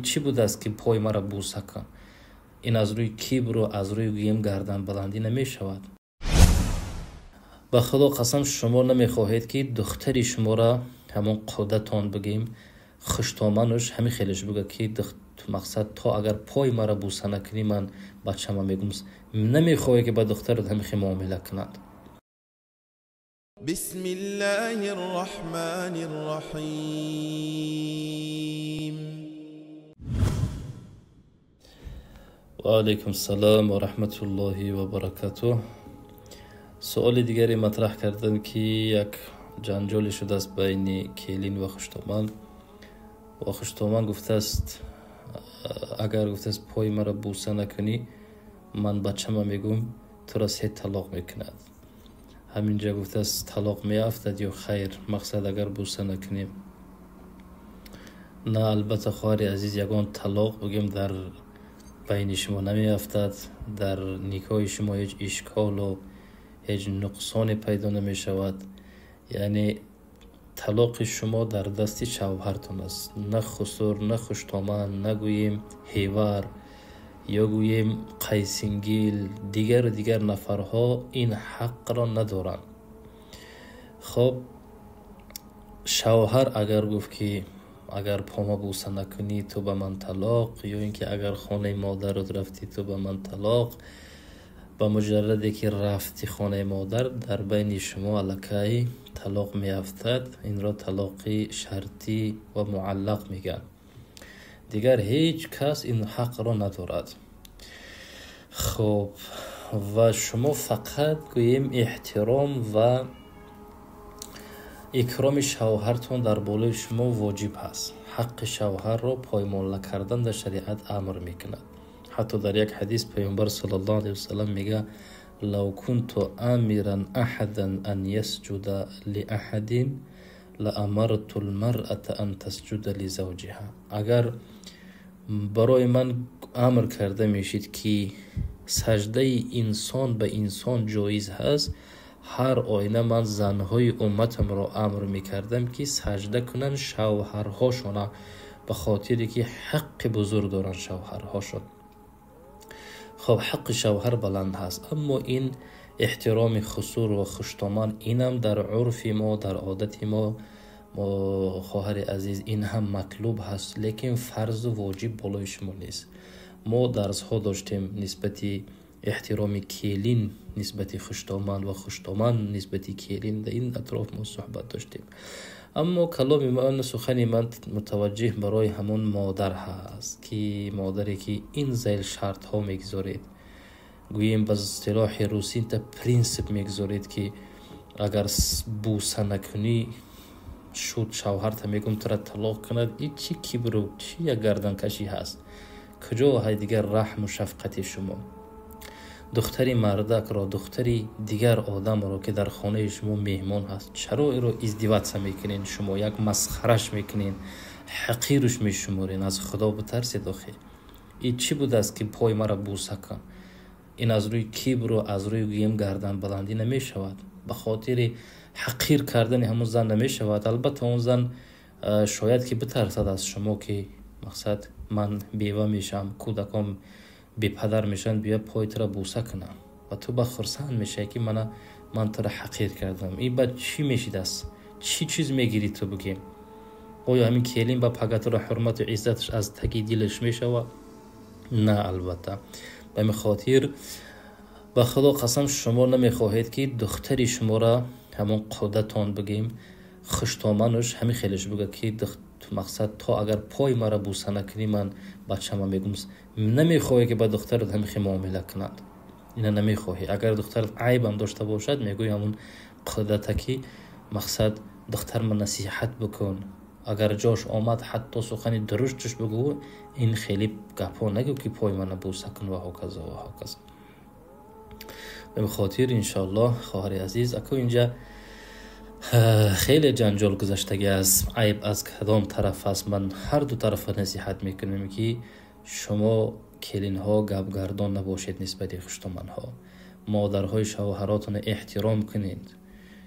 Чӣ будааст, ки пои маро бӯса кун? Ин аз рӯи кибру аз рӯи гӯем гарданбаландӣ намешавад. Ба Худо қасам, шумо намехоҳед, ки духтари шуморо ҳамон қудатон бигем, хуштомануш ҳамин хелеш буга, ки мақсад то агар пои маро бӯса накунӣ, ман бачама мегум. Намехоҳе, ки ба духтарат ҳамин хел муомила кунад. بسم الله الرحمن الرحيم. Ва алайкум салом ва раҳматуллоҳи ва баракатуҳ. Суоли дигаре матраҳ карданд, ки як ҷанҷоле шудааст байни келин ва хуштоман, ва хуштоман гуфтааст, агар гуфтааст пои маро бӯса накунӣ, ман бачама мегум, туро се талоқ мекунад. Ҳаминҷа гуфтааст, талоқ меафтад ё хайр, мақсад агар бӯса накунем? На, албатта, хоҳари азиз, ягон талоқ бигем дар байни шумо намеафтад, дар никоҳи шумо ҳеҷ ишколу ҳеҷ нуқсоне пайдо намешавад. Яъне талоқи шумо дар дасти шавҳартон аст, на хусур, на хуштоман, на гӯем ҳевар ё гӯем қайсингил, дигару дигар нафарҳо ин ҳаққро надоранд. Хоб, шавҳар агар гуфт, ки агар пома бӯса накунӣ, ту ба ман талоқ, ё ин ки агар хонаи модарат рафтӣ, ту ба ман талоқ, ба муҷарраде ки рафти хонаи модар, дар байни шумо аллакай талоқ меафтад. Инро талоқи шартӣ ва муаллақ мегӯянд. Дигар ҳеҷ кас ин ҳаққро надорад. Хоб, ва шумо фақат гӯем эҳтиром ва икроми шавҳартон дар болои шумо воҷиб ҳаст. Ҳаққи шавҳарро поймол накардан дар шариат амр мекунад. Ҳатто дар як ҳадис Паёмбар саллаллоҳу алайҳи васаллам мега: лав кунту амиран аҳадан ан ясҷуда лиаҳадин лаамарту лмаръата ан тасҷуда лизавҷиҳа. Агар барои ман амр карда мешид, ки саждаи инсон ба инсон ҷоиз ҳаст, ҳар оина ман занҳои умматамро амр мекардам, ки сажда кунанд шавҳарҳошона, ба хотире ки ҳаққи бузург доранд шавҳарҳошон. Хоб, ҳаққи шавҳар баланд ҳаст, аммо ин эҳтироми хусур ва хуштоман инам дар урфи мо, дар одати мо, хоҳари азиз, ин ҳам матлуб ҳаст, лекин фарзу воҷиб болои шумо нест. Мо дарсҳо доштем нисбати эҳтироми келин нисбати хуштоман ва хуштоман нисбати келин, дар ин атроф мо суҳбат доштем. Аммо каломи ман, сухани ман мутаваҷҷиҳ барои ҳамон модар ҳаст, ки модаре ки ин зайл шартҳо мегузоред, гӯем ба истилоҳи русӣ та принсип мегузоред, ки агар бӯса накунӣ, шуд, шавҳарта мегум тура талоқ кунад. И чӣ кибру, чӣ як гарданкашӣ ҳаст? Куҷо ҳай дигар раҳму шафқати шумо? Духтари мардакро, духтари дигар одамро, ки дар хонаи шумо меҳмон ҳаст, чаро иро издеваться мекунед шумо, як масхараш мекунед, ҳақируш мешуморед? Аз Худо битарсед охир. И чӣ будааст, ки пои маро бӯса кун? Ин аз рӯи кибру аз рӯи гӯем гарданбаландӣ намешавад, ба хотири ҳақир кардани ҳамон зан намешавад. Албатта, он зан шояд ки битарсад аз шумо, ки мақсад ман бева мешавам, кӯдакон бепадар мешаванд, бия пои туро бӯса кунам, ва ту ба хурсанд мешавӣ, ки мана ман туро ҳақир кардам. И баъд чӣ мешидааст, чӣ чиз мегирӣ ту бигем? Оё ҳамин келин ба пага туро ҳурмату иззаташ аз таги дилаш мешавад? На, албатта. Ба ҳамин хотир, ба Худо қасам, шумо намехоҳед, ки духтари шуморо ҳамон қудатон бигем, хуштомануш ҳамин хелеш буга, ки мақсад то агар пои маро бӯса накунӣ, ман бачама мегум. Намехоҳе, ки ба духтарат ҳамин хел муомила кунад. Ина намехоҳӣ. Агар духтарат айбам дошта бошад, мегӯи ҳамон қудата, ки мақсад духтарма насиҳат бикун, агар ҷош омад, ҳатто сухани дурушташ бигӯ. Ин хеле гапҳо нагӯ, ки пои мана бӯса кун ва ҳоказо ва ҳоказо. Ба ин хотир, иншоаллоҳ, хоҳари азиз, аку инҷа хеле ҷанҷол гузаштагӣ аст. Айб аз кадом тараф аст? Ман ҳар ду тарафа насиҳат мекунем, ки шумо келинҳо гапгардон набошед нисбати хуштоманҳо. Модарҳои шавҳаротонро эҳтиром кунед,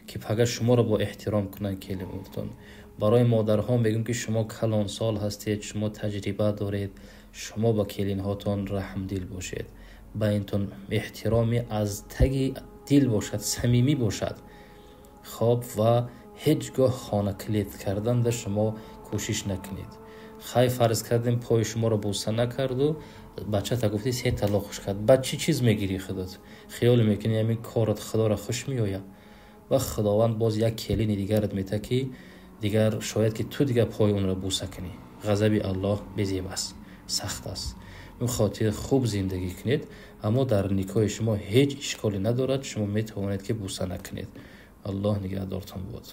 ки пага шуморо бо эҳтиром кунанд келинотон. Барои модарҳо мегӯм, ки шумо калонсол ҳастед, шумо таҷриба доред, шумо ба келинҳотон раҳмдил бошед, ба интон эҳтироми аз таги дил бошад, самимӣ бошад. Хоб, ва ҳеҷ гоҳ хона калид карданда шумо кӯшиш накунед. Хай, фарз кардем, пои шуморо бӯса накарду бачата гуфти се талоқ хуш кард, баъд чӣ чиз мегирӣ? Худот хиёл мекунӣ, ҳамин корот Худоро хуш меояд? Ва Худованд боз як келини дигарат мета, ки дигар шояд ки ту дигар пои онро бӯса кунӣ. Ғазаби Аллоҳ безеб аст, сахт аст. Ин хотир хуб зиндагӣ кунед, аммо дар никоҳи шумо ҳеҷ ишколе надорад, шумо метавонед, ки бӯса накунед. Аллоҳ нигаҳдортон бод.